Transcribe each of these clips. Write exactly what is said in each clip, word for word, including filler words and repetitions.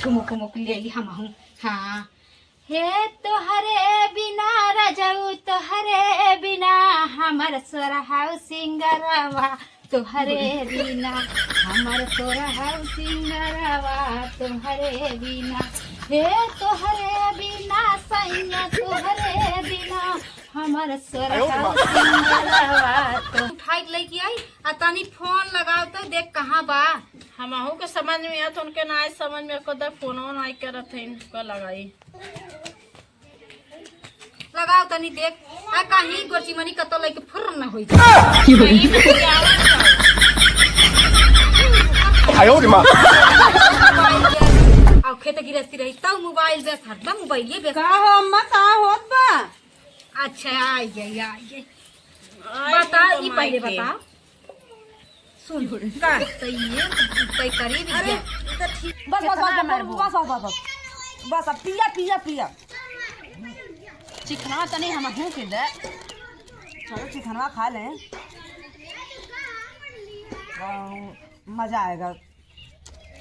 ठुमुक उमुक ले ली हमहूँ। हाँ। हे तोहरे बिना रजऊ, तोहरे बिना हमर सोरहाऊ सिंगरवा, तोहरे बिना हमर सोरहाऊ सिंगरवा, तोहरे बिना। हे तोहरे बिना सैया, तोहरे बिना हमर सोरहाऊ सिंगरवा, तो उठाई के लेके आई, आ तनी फोन लगाओ तो देख कहाँ बा। हमहू के समझ में आवत, उनके ना समझ में, एको दे फोनो ना करत है, इनका लगाई। लगाओ तनी देख, आ कहीं गोरची मनी कतो लेके फुर न होई। आयो रे माँ। मोबाइल के, अब खेत गिरस्ती रही, तब मोबाइल बेस, हरदम मोबाइल ये बेस। का हो अम्मा, का होत बा? अच्छा, आई गई, आई गई। आई बता, गई ई पहले कमाई के। बता। सुन, का? तो ये, तो करीब अरे, ये। ई तो ठीक। बस, बस, कितना बस, बस, मारबू? बस, बस, बस, बस। बस, अब पिया, पिया, पिया। चिकनवा तनी हमहू के दे। चलो, चिकनवा खा ले। अम, मजा आएगा।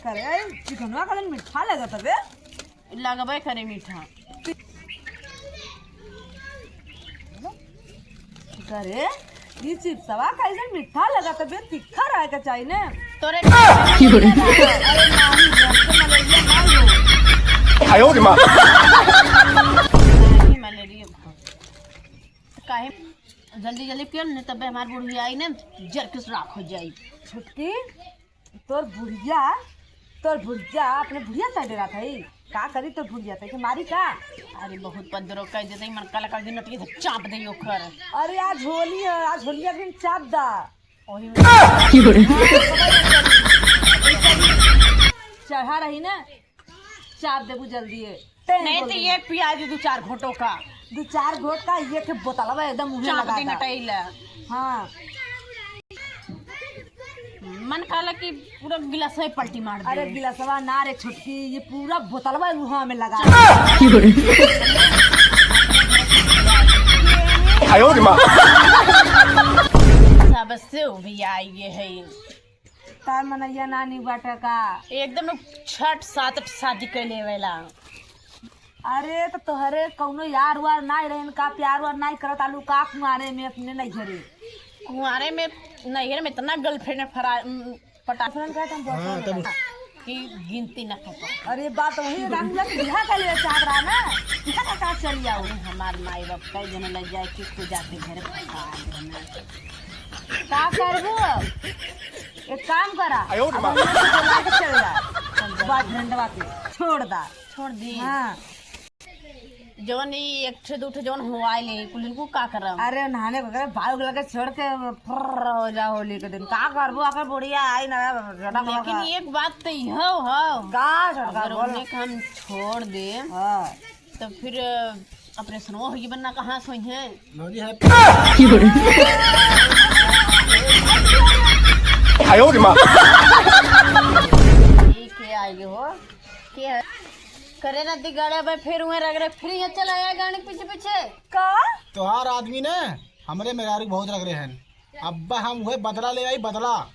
करे, चिकनवा खाली मीठा लगत हवे। लगबे करे मीठा। करे, ई चिप्सवा कैसन मीठा लगत हवे, तीखा रहे के चाही ने। तोरे अरे नाही, घर के मलेरिया ना हो। आयो रे माँ। नाही, मलेरिया हो। काहे जल्दी जल्दी पियो ने, तबे हमार बुढ़िया आई ने, जर के राख हो जाई। छोटकी, तोर बुढ़िया, तोर बुढ़िया, अपने बुढ़िया से डरात है? का करी तोर बुढ़िया, तैके मारी का? अरे बहुत पद्रो कह देते, मन काला काला दिन नटिया से चाप दे ओकर। अरे आज होली है, आज होलिया के दिन चाप दा। ओही में। चढ़ा रही ना, चाप देबू जल्दी है। ते नहीं तो बोल ये पिया दे दू चार घोटों का। दू चार घोट का, ये के बोतलवा एकदम मुँहे चाप लगा दे दा। नटैला। हाँ। मन कहला कि पूरा गिलासवा पलटी मार दे। अरे गिलासवा ना रे छोटकी, ये पूरा बोतलवा मुँह में लगा दे। आयो रे माँ। सबसे उबियाई है। तार मनैया नानी बाटे का? एकदम लोग छठ सात शादी कैले वेला। अरे तो तोहरे कौनो यार वार नाई रहन का, प्यार वार नाई करत आलू का कुंवारे में अपने नैहरे? कुंवारे में, नैहरे में इतना गर्लफ्रेंड फरा-, उम, पटा-, girlfriend का तुम हाँ, boyfriend तब का? कि गिनती न कर पाओ। अरे बात वही रामूला से बियाह कर ले चाहत रहा ना, बियाह का, का चल जाओ। अरे हमार माई बाप कई जने लग जाए कि खुद जाके घरे फंसा दे हमें। का करबू अब? एक काम करा, आयो रे अब माँ। हम लोग को बुला के चल जा, boyfriendवा के छोड़ दा। छोड़ दी। हाँ। जवन ई एक ठे दू ठे जवन हुआई ले, कुल इनको का करब? अरे नहाने को करे, बालू लगे छोड़ के फर्र हो जा होली के दिन। का करबू, आखिर बुढ़िया आई ना, छोटा लेकिन बड़ा। एक बात तो इहो हो, का छोटका अगर बोल? उन्हें के हम छोड़ दे, हाँ। तो फिर ऑपरेशन हो गई, बनना कहाँ सोई है? भौजी है। आयो रे माँ। ठीक है, आइए हो। के है? करे ना दिगाड़े भाई, फिर उहे रगड़े, फिर यहाँ चला आया गाड़ी पीछे पीछे। का? तोहार आदमी ने हमरे मेहरारू बहुत रगड़े हैं। अब्बा हम उहे बदला ले आई, बदला।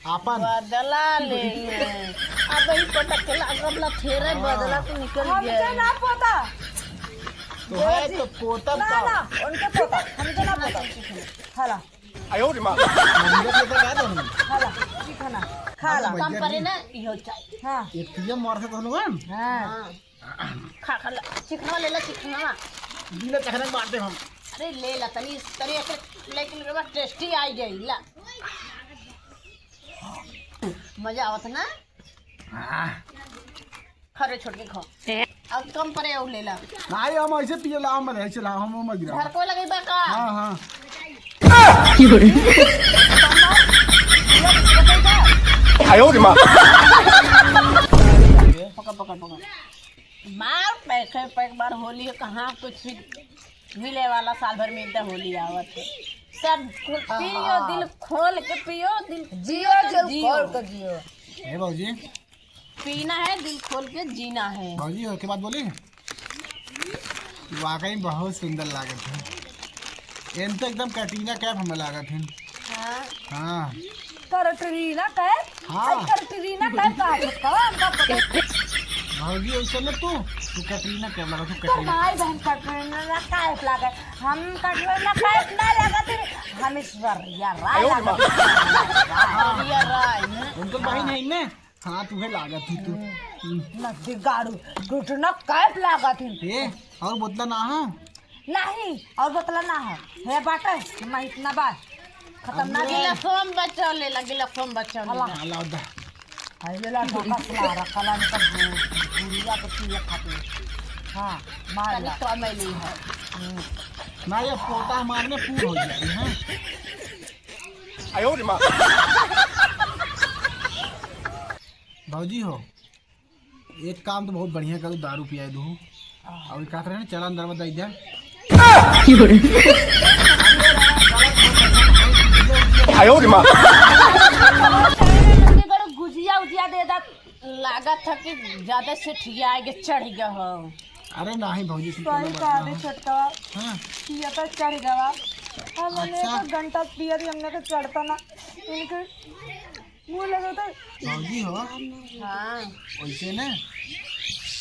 आपन। बदला ले हैं। अब ही पता चला, अगला फेरे हाँ। बदला तो निकल हमके गया। ना पता। तो है तो पोता ना, का? ना, उनके पता, हमके ना पता। खाला। आयो रे माँ। मंदिर के तो का दहनी? खाला, चिकना। खाला। हाँ, कम भैया परे जी। ना, इहो चाहिए। हाँ। एक तो ये मार से तो हम। हाँ। हाँ। खा, खा ला। चिकना ले ला, चिकना। बिना चखना के बांटते हम। अरे ले ला, तनी, तनी एक लेकिन रे बा, tasty आई गई, ला। मजा आवत ना? हाँ। खरे छोड़ के खाओ। हैं? अब कम परे और ले ला। नहीं, हम ऐसे पिए ला, हम ऐसे ला, हम मत गिरा। घर को लगे बा का? हाँ, हाँ। आयो रे माँ। पकड़, पकड़, पकड़। मार पैक है, पैक मार, होली है, कहाँ कुछ भी मिले वाला, साल भर में एक दिन होली आवत है। सब खोल, हाँ, पियो, हाँ। दिल खोल के पियो, दिल जियो, दिल जियो। खोल के जियो। हे भौजी। पीना है, दिल खोल के जीना है। भौजी, एक बात बोली? वाकई में बहुत सुंदर लागत है। एन तो एकदम कटरीना कैफ हमें लागत है। हाँ। हाँ। कटरीना कैफ? हाँ। अरे, कटरीना कैफ कहा छटका? हमका पता। भौजी, ऐसे में तू, तू कैटरीना कैफ लगा, तू तो कैटरीना। भाई बहन कैटरीना कैफ लगा, हम कैटरीना कैफ ना लगा, तू हम ऐश्वर्या राय लगा। ऐश्वर्या राय, हैं? उनकर बहिन है ना? हाँ, तुहे लागत ही तू। हम्म। नदी गाड़ू, कैटरीना कैफ लागत ही। ए, और बोतला ना है? नहीं, और बोतला ना है। हे बाटे, मैं इतना बा। खतम ना अरे। गिलासवा में बचाव ले ला, गिलासवा में बचाव ले ला। अल्लाह। हाँ, लाओ दा। हाय, ये ला, ढाका खुला रखा ला, इनका बु-, बुढ़िया के पिए खातिर। हाँ, मार तनी ला। कम ही ली है। हम्म। ना, ये पोटा मारने पूर हो जाए, हाँ। आयो रे माँ। भौजी हो, एक काम तो बहुत बढ़िया करू, दारू पियाए दू। और का करे ना, चला अंदर में दे दे। आयो रे माँ। गुजिया उजिया दे दा, लागत है कि ज्यादा से ठिया के चढ़ गया हो। अरे नहीं भौजी, तुम सही कहा रे छोटका। हाँ। पिया तो चढ़ गवा। हमने अच्छा। तो घंटा पिया रही, हमने तो चढ़ता ना। इनके मुँह लगे तो भौजी हो। हाँ। वैसे ना,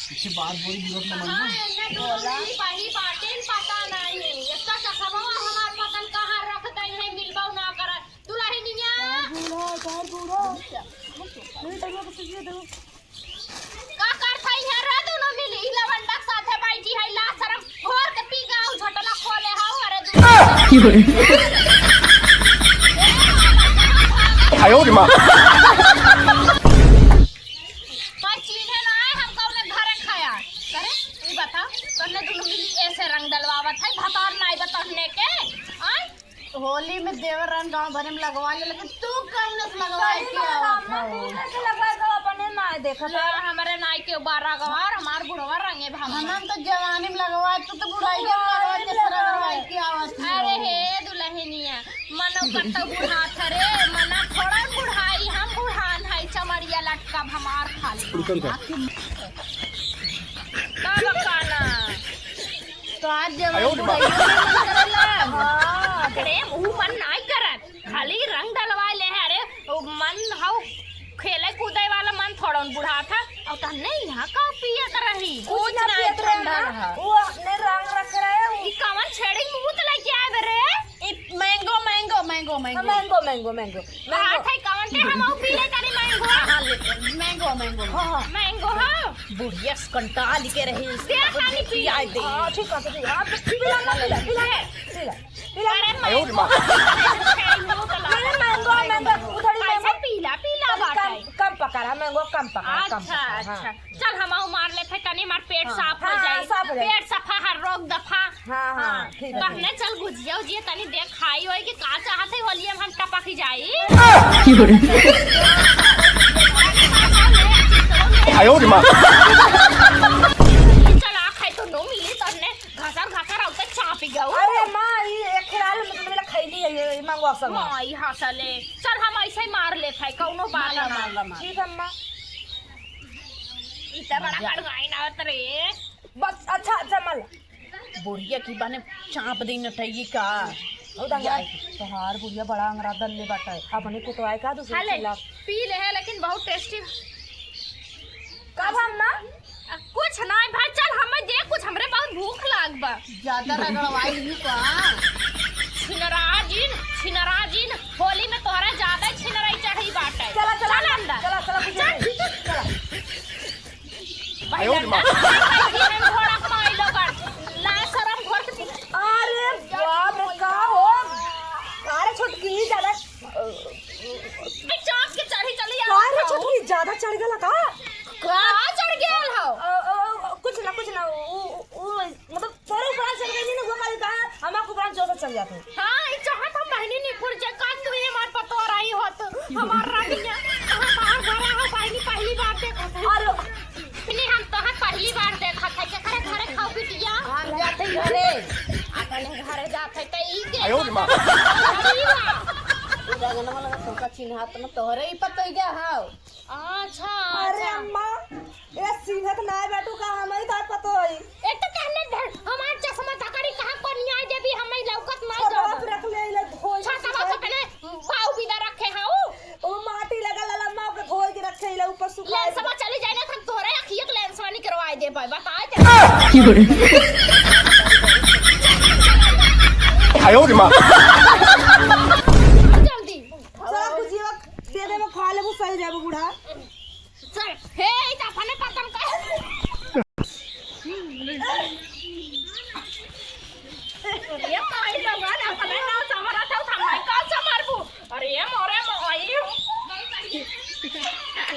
पीछे बात बोली, जरूरत ना मानो। हाँ, इन्हें दोनों बोला। मिली पाही बाटेन पता नहीं। इसका चखवा हमार पतन कहाँ रख दई है, मिलबो ना करत। दुलहिनिया। तार बूढ़ा, तार बूढ़ा। नहीं, तरुआ को सीखिए, तरुआ। का करत हई है रे दोनों मिली? ई लवंडा के साथे बैठी है, ला शरम घोर के पी गाँव झटला खोले हौ, अरे दू। आयो रे माँ। कोई चीन्हे ना है, हम कौने घरे खाया। करे, ई बताओ, तन्ने दोनों मिली ऐसे रंग डलवावत है, भतार नाई बतौने के, आय? होली में देवर रंग गाँव भरे में लगवा ले, लेकिन तू कौन से लगवा के आवत हो? तू कैसे लगवा के अपने ना देखत ला, है? हमरे नाई के बारह गवा और हमार बुढ़वा रंगे भाग। हम तो जवानी में लगवा, तू तो बुढ़ाई में लगवा के सरा करवाई के आवत हो। अरे हे दुलहिनिया, मनो कत्तो बुढ़ात रे, मना थोड़ा बुढ़ाई, हम बुढ़ान है, चमड़िया लटका हमार खाली। रुकन का। का बकाना? तो आज जब आयो रे बाप। बुढ़ाई में मन करेला। हाँ, अरे, ऊ मन नाई करत। खाली रंग डलवाए ले है, अरे, उ मन हौ खेले कूदे वाला मन थोड़न बुढ़ात है। और तन्ने यहाँ का पियत रही? कुछ कुछ ना नहीं, पियत रहे ठंडा ना। रहा। वो अपने रंग रख रहे हैं, वो ई कवन छेड़ी मुंह तो लेके आए बे रे? ई mango, mango, mango, mango। हाँ, mango, mango, mango। हाँ, थे कवन के हम आऊ पी ले तनी mango। हाँ, ले, mango, mango। हाँ, हाँ। Mango हो? बुढ़िया से कंटाल के रही। दे तनी पी। पियाई दे। हाँ, ठीक है, ठीक है। आप पी ला, पी ला, पी ला, पी ला। अरे आयो रे माँ। Mango, mango, उधर ही कैसे mango। पीला, पीला कम, बाटे? कम, कम पका रहा, mango कम पका रहा, कम अच्छा, पका रहा, अच्छा। हाँ। चल, हम आऊ मार लेते, तनी हमार पेट हाँ, साफ हो हाँ, जाई। साफ हो जाई। पेट सफा, हर रोग दफा। हाँ, हाँ, हाँ। ठीक है, कहने ठीक है। चल, गुजिया, उजिया तनी देखाई होई कि का चाहत है, होलिया में हम टपक जाई। आयो रे माँ। चल, आ खाई तो नो मिली, तन्ने घसर घसर आउते चापी गऊ। अरे माँ, ई एक खेलाल मतलब मेरा खैली है, ये मांगो असल में। हाँ, ई हंसले। चल, हम ऐसे ही मार लेत है, कौनो बात मार ला, ना। मार ला, मार। ठीक है माँ। इतना बड़ा मजा। कड़वाई ना होत रे। बस, अच्छा, अच्छा, मार ला। बुढ़िया की बने चाप दी नटैगी का। ओ दंगा, यार। तोहार बुढ़िया बड़ा अंगरा दल्ले बाटे। अपने कुतवाए का दूसरे हाले, खिलाफ। पी ले है, लेकिन बहुत tasty। कब हम माँ? आ, कुछ नाई भाई, चल हमें दे कुछ, हमरे बहुत भूख लाग बा। ज्यादा रगड़वाई नहीं का? छिनरा जिन, छिनरा जिन, होली में तोहरा ज्यादा ही छिनराई चढ़ी बाटे। चला, चला, चल अंदर। चला, चला, कुछ चल। नहीं। चला। आयो रे माँ। भाई, हम घोड़ा कमाई लोगन। ला शरम घोड़ के पी-, अरे बाप रे, का हो? अरे छोटकी, ज्यादा ए, चाप के चढ़ी चली आ का रे हो। छोटकी, ज्यादा चढ़ गला का? का चढ़ गया हो? अ, अ, अ, कुछ ना, कुछ ना, उ, उ, उ, मतलब, तोरे ऊपर चढ़ गई ना, वो काली कहा, हम आपको ऊपर जोर से चढ़ जाते हैं। हाँ, ई चाहत हम बहिनी निपुर जे, का तू ये मार पतो रही हो तो, हमार रानिया, कहाँ बाहर भरा हो, बहिनी पहली बार देखत है। अरे। नहीं, हम तोहार पहली बार देखत है, केकरे घरे खाऊ बिटिया? हम जाते ही घरे। अपने घरे जात है, तो ई के आयो रे माँ। ई बा। उ रंगनवा लगा, तुमका चिन्हात न तोहरे ही पतोहिया हौ। अच्छा, अरे अच्छा। अम्मा, ए चिन्हत नाय बाटू का, हमही तो पतोही। एक तो कहने धर, हमार चश्मा धकड़ी कहाँ कोनिया देवी, हमही लौकत नाय छतवा जाबो। पे रख ले, ले धोई छतवा के। पे पहले बाऊ बिदा रखे हौ। ओ माटी लगल ललम्मा के धोई के रखे ले ऊपर सुखाए। लेंसवा चली जाए ना, हम तोहरे अखिया के लेंसवा भाई, बताए थे। आयो रे माँ। जल्दी। चला, कुछ जीवा दे देबो, खा लेबो, सही जाबो बूढ़ा। चल, हे, ई तो अपने